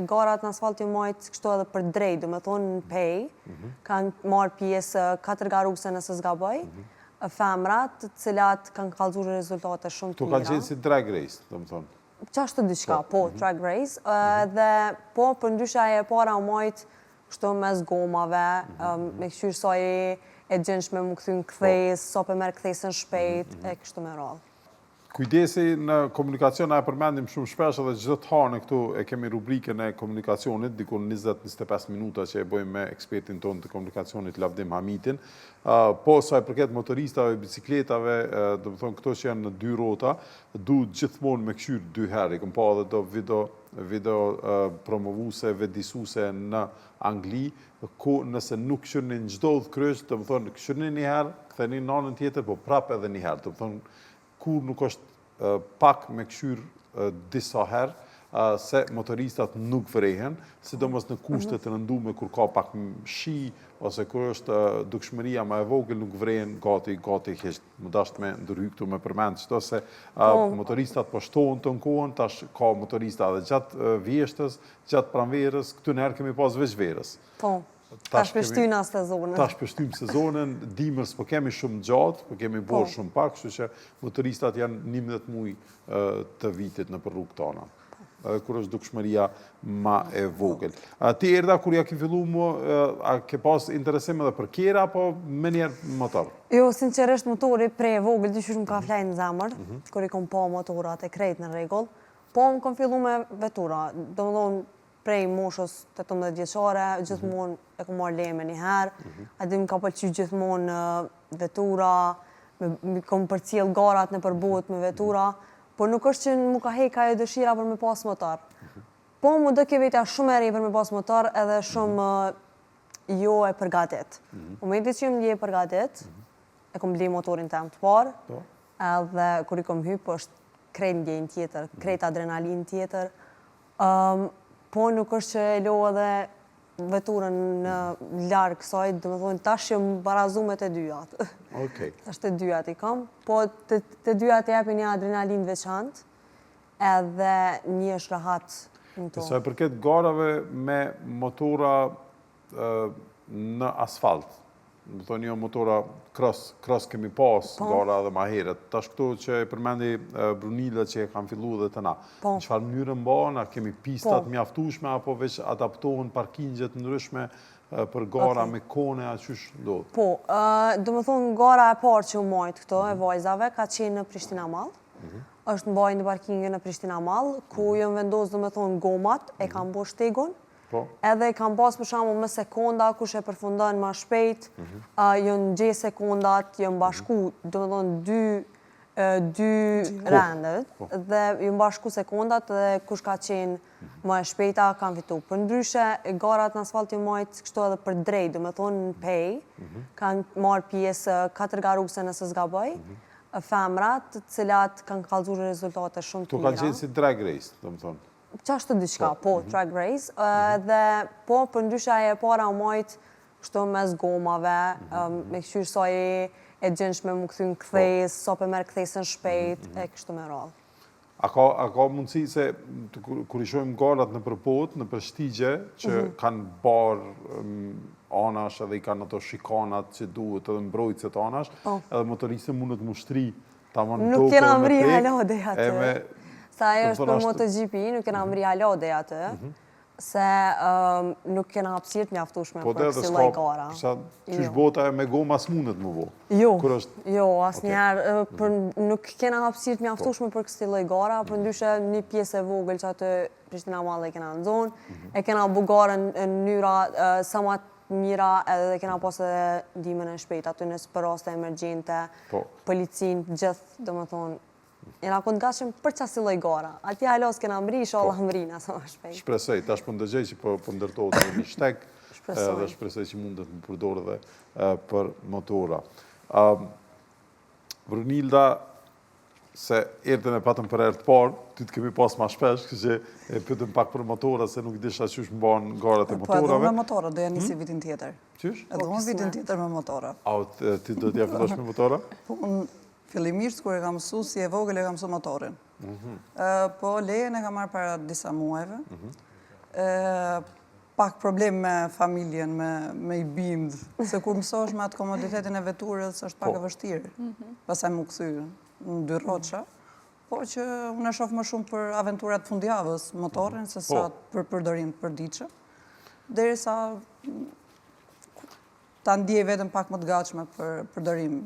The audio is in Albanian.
garat në asfalt janë majtë kështu edhe për drejt, do me thonë në Pejë, mhm. kanë marrë pjesë katër garuse nëse s'gaboj, mhm. femrat të cilat kanë kallzu rezultate shumë të mira. Këto kanë qenë si drag race, do me thonë? Qashtu diçka, po, po mhm. drag race, dhe po, përndryshe ajo e para u majtë kështu mes gomave, me kqyrë sa je e gjendshme m'u kthy në kthesë, sa po e merr kthesën shpejt, e kështu me radhë. Kujdesi në komunikacion na e përmendim shumë shpesh edhe çdo të hanë këtu e kemi rubrikën e komunikacionit, diku 20-25 minuta që e bëjmë me ekspertin tonë të komunikacionit Lavdim Hamitin. Po sa i përket motoristave, bicikletave, do me thonë këto që janë në dy rrota, duhet gjithmonë me kqyr dy herë. I kom pa edhe do video video promovuese, vetëdijsuese në Angli, ku nëse nuk kqyrni në çdo udhëkryq, do me thonë kqyrni një herë, ktheni në anën tjetër, po prap edhe një herë, do me thonë kur nuk është pak me kqyr disa herë, se motoristat nuk vrehen, sidomos në kushte të rëndume kur ka pak shi, ose kur është dukshmëria ma e vogël, nuk vrehen gati, gati hiç. M'u dasht me ndërhy këtu me përmend qëto se po. motoristat po shtohen të në kohën, tash ka motorista edhe gjatë vjeshtës, gjatë pranverës, këtu nherë kemi pas veç verës. Po. Tash po shtyna sezonën. Tash po shtymë sezonën, dimër s'po kemi shumë gjatë, po kemi borë po. shumë pak, kështu që motoristat janë 11 muj të vitit nëpër rrugë tona. Edhe kur është dukshmëria ma e vogël. A ti Erda, kur ja ke fillu më, a ke pas interesim edhe për kjera, apo menjëherë motor? Jo, sinqerisht motori prej e vogël, diqysh më ka flejt në zemër, mhm. kur i kom pa motorat e krejt në rregull, po më kom fillu me vetura, do me thonë, prej moshës 18 vjeçare, mhm. gjithmonë e kom marrë leje menjëherë, mhm. a di më ka pëlqy gjithmonë vetura, me kom përcjell garat nëpër mhm. botë me vetura, por nuk është që m'u ka hek ajo dëshira për me pas motor. Po m'u doke vetja shumë e re për me pas motor edhe shumë jo e përgatit. Momentin që jam ndje e përgatit, e kom ble motorin tem të parë, po. edhe kur i kom hyp, është krejt ndjenjë tjetër, krejt adrenalinë tjetër, Po nuk është që e lo edhe veturën në larg kësaj, do me thonë, tash jam barazu me të dyjat. Okej. Tash të dyjat i kam, po të, të dyjat e japin një adrenalinë veçantë, edhe një është rahat në to. Sa i përket garave me motora në asfalt, do me thonë jo motora cross, cross kemi pas po. gara edhe ma herët. Tash këto që e përmendi Brunilda që e kanë fillu dhe të na. Po. Në çfarë mënyre mbahen, a kemi pistat po. mjaftushme, apo veç adaptohen parkingjet ndryshme për gara me kone, a qysh ndodh? Po, do me thonë gara e parë që u majtë këto e mhm. vajzave, ka qenë në Prishtina Mall. Mhm. është mbajtë në parkingin në Prishtina Mall, ku mhm. janë vendosë, do me thonë, gomat, e kanë bo shtegun, Po. Edhe kanë pas për shembull me sekonda kush e përfundon ma shpejt, mm -hmm. janë gjetë sekondat, janë bashku, mm -hmm. do me thonë dy dy rendet po. dhe janë bashku sekondat dhe kush ka qenë mm -hmm. ma e shpejta kanë fitu. Përndryshe, garat në asfalt janë majtë kështu edhe për drejt, do me thonë në Pejë, mm -hmm. kanë marrë pjesë katër garuse nëse s'gaboj, mm -hmm. femrat të cilat kanë kallzu rezultate shumë të mira. Këto kanë qenë si drag race, do me thonë. Qashtu diçka, po, po drag race, mhm. dhe po, përndryshe ajo e para u majtë kështu mes gomave, mhm. me kqyrë sa je e gjendshme m'u kthy në po. kthesë, sa po e merr kthesën shpejt, mhm, e kështu me radhë. A ka, a ka mundësi se kur i shohim garat nëpër botë, nëpër shtigje, që kanë bar anash edhe i kanë ato shikanat që duhet edhe mbrojtëset anash, po. edhe motoristi mundet m'u shtri Tamam Nuk kena mri hala deri aty. Sa ajo është për MotoGP, nuk kena mri hala deri aty. Mhm. Se nuk kena hapësirë të mjaftueshme po, për kësi lloj gara. Po, qysh jo. bota e me goma s'mundet me bo. Jo, jo, asnjëherë. Mhm. Nuk kena hapësirë të mjaftueshme për kësi lloj gara, përndryshe një pjesë e vogël që aty Prishtina Mall e kena nxonë, mhm. e kena bo garën në mënyra sa ma mira edhe kena pas edhe ndihmën e shpejtë aty nëse për raste emergjente, po. policinë, gjithë, do me thonë, jena konë gatshëm për qasi lloj gara. Atje hala s'kena mri, inshallah po. mrina sa më shpejt. Shpresoj, tash po ndëgjoj që po, po ndërtohet edhe një shteg, edhe shpresoj që mundet me përdorë edhe për motora. Um, Brunilda, se Erdën e patëm për herë të parë, ty të kemi pas ma shpesh, kështu që e pyetëm pak për motora, se nuk disha qysh mbahen garat e motorave. Po edhe unë me motora, do ja nisi hmm? vitin tjetër. Qysh? Edhe unë vitin tjetër me motora. A, ti do t'ja fillosh me motora? Po, unë fillimisht kur e kam mësu, si e vogël e kam mësu motorin. Mhm. Po, lejen e kam marrë para disa muajve. Mhm. Pak problem me familjen, me i bind, se kur mësohesh me atë komoditetin e veturës, është pak e vështirë. Pastaj m'u kthy në dy rrotsha. Po që unë e shoh më shumë për aventurat fundjavës, motorin, se sa për përdorim të përditshëm. Derisa ta ndjej vetëm pak më të gatshme për përdorim.